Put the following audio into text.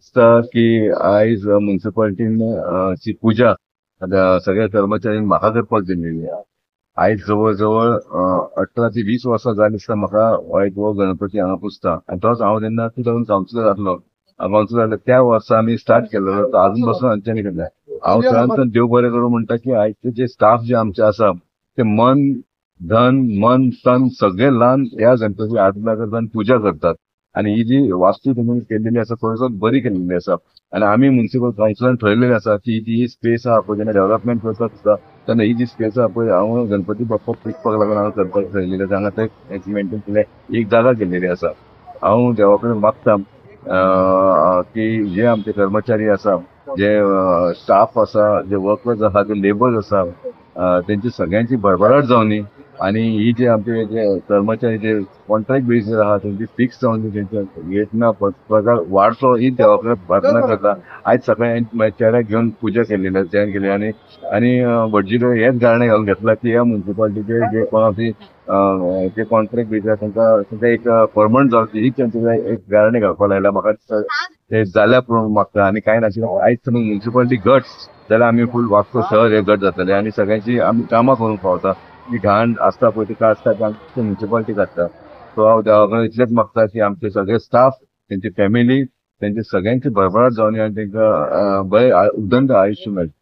दिसता की आयज मुन्सिपालिटीन ची पुजा सगळ्या कर्मचाऱ्यांनी म्हाका करपाक दिल्लेली आहा. आयज जवळ जवळ 18 ते 20 वर्सां जालीं दिसता म्हाका हो गणपती हांगा पुजता आनी तोच हांव तेन्ना 2000 कावन्सिलर आसलो. कावन्सिलर जालो त्या वर्सा आमी स्टार्ट केल्लो, तो आजून पासून आमच्यांनी केल्लें. हांव चडांत देव बरें करूं म्हणटा की आयचे जे स्टाफ जे आमचे आसा ते मन धन मन तन सगळे ल्हान ह्या गणपती आराधना करतात आनी पुजा करतात. आनी ही जी वास्तू तुमी केल्लेली आसा खरोखर बरी केल्लेली आसा. आनी आमी मुन्सिपल कावन्सिलान ठरयलेलें आसा की ही स्पेस आहा पळय, जेन्ना डेव्हलपमेंट करता सुद्दां तेन्ना ही जी स्पेस आहा पळय, हांव गणपती बाप्पा पुजपाक लागून हांगा करपाक ठरयलेलें आसा. हांगा ते मेंटेन केल्ले एक जागा केल्लेली आसा. हांव देवा कडेन मागता की जे आमचे कर्मचारी आसा, जे स्टाफ आसा, जे वर्कर्स आसा, जे लेबर्स आसा, तेंची सगळ्यांची भरभराट जावनी आनी ही जे आमचे जे कर्मचारी जे कॉन्ट्रॅक्ट बेसीस आहा तेंची फिक्स जावन तेंच्या रेट ना पगार वाडचो ही देवा कडेन प्रार्थना करता. आयज सकाळी म्हाज्या चेड्याक घेवन पुजा केल्ली, जेवण केली आनी आनी भटजी कडेन हेच गारणें घालून घेतलां की ह्या मुन्सिपालिटीचे जे कोण जे कॉन्ट्रॅक्ट बेसीस आहा तांकां एक परमनंट जावची ही तेंचे एक गारणें घालपाक लायलां. म्हाका दिसता ते जाल्या प्रमाण मागता आनी कांय नाशिल्लें. आयज समज मुन्सिपालिटी घट जाल्यार आमी फूल वास्को शहर हे घट जातलें आनी सगळ्यांची आमी कामां करूंक पावता. जी घाण आसता पळय ती आसता ती आमची मुन्सिपालिटी काडटा. सो हांव देवा कडेन इतलेंच मागता की आमचे सगळे स्टाफ, तेंची फॅमिली, तेंचे सगळ्यांची भरभराट जावनी आनी तांकां बरें उदंड आयुश्य मेळचें.